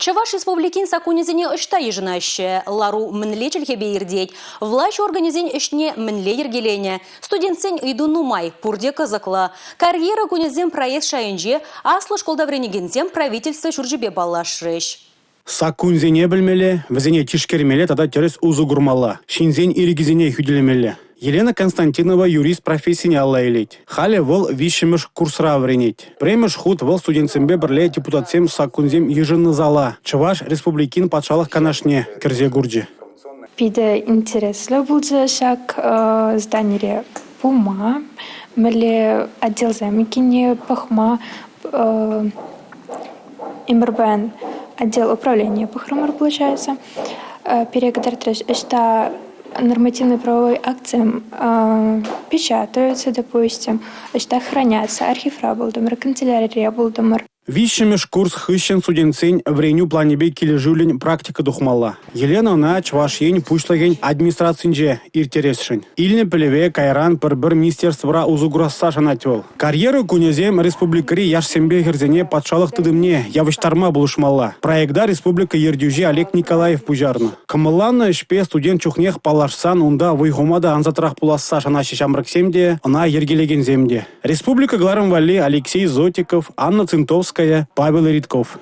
Чӑваш Республикин саккунӗсене ӑҫта йышӑнаҫҫӗ? Лару мӗнле чӗлхепе иртет? Влаҫ органӗсен ӗҫне мӗнле йӗркеленӗ? Студентсен ыйту нумай, пурте кӑсӑклӑ. Карьера кунӗсем проект шайӗнче аслӑ шкулта вӗренекенсем правительство ҫурчӗпе паллашрӗҫ. Саккунсене пӗлмелле, вӗсене тишкермелле тата тӗрӗс усӑ курмалла, ҫынсен ирӗкӗсене хӳтӗлемелле. Елена Константинова юрист профессине алла илет. Халӗ вӑл виҫҫӗмӗш курсра вӗренет. Пӗрремӗш хут вӑл студентсемпе пӗрле депутатсем саккунсем йышӑннӑ зала, Чӑваш Республикин Патшалӑх Канашне, кӗрсе курчӗ. Питӗ интереслӗ пулчӗ ҫак зданире пулма, мӗнле отделсем иккенне пӑхма. МРБн отдел управления пӑхрӑмӑр получается. Пире кӑтартрӗҫ ӑҫта нормативно правовой актсем печатаются, допустим, ӑҫта хранятся, архивра пултӑмӑр, канцелярире пултӑмӑр. Виҫҫӗмӗш курс хыҫҫӑн студентсен вӗренӳ планӗпе килӗшӳллӗн практика тухмалла. Елена ӑна Чӑваш Ен Пуҫлӑхӗн администрацинче ирттересшӗн. Илнӗ пӗлӗве кайран пӗр-пӗр министерствӑра усӑ курасса шанать вӑл. Карьера кунӗсем республикӑри яшсемпе хӗрсене патшалӑх тытӑмне явӑҫтарма пулӑшмалла. Проекта республика ертӳҫи Олег Николаев пуҫарнӑ. Кӑмӑлланӑ ӗҫпе студент чухнех паллашсан унта вӑй хума та ансатрах пуласса шанаҫҫӗ ҫамрӑксем те, ӑна йӗркелекенсем те. Республика кӑларӑм валли Алексей Зотиков, Анна Цинтовская, Павел Ритков.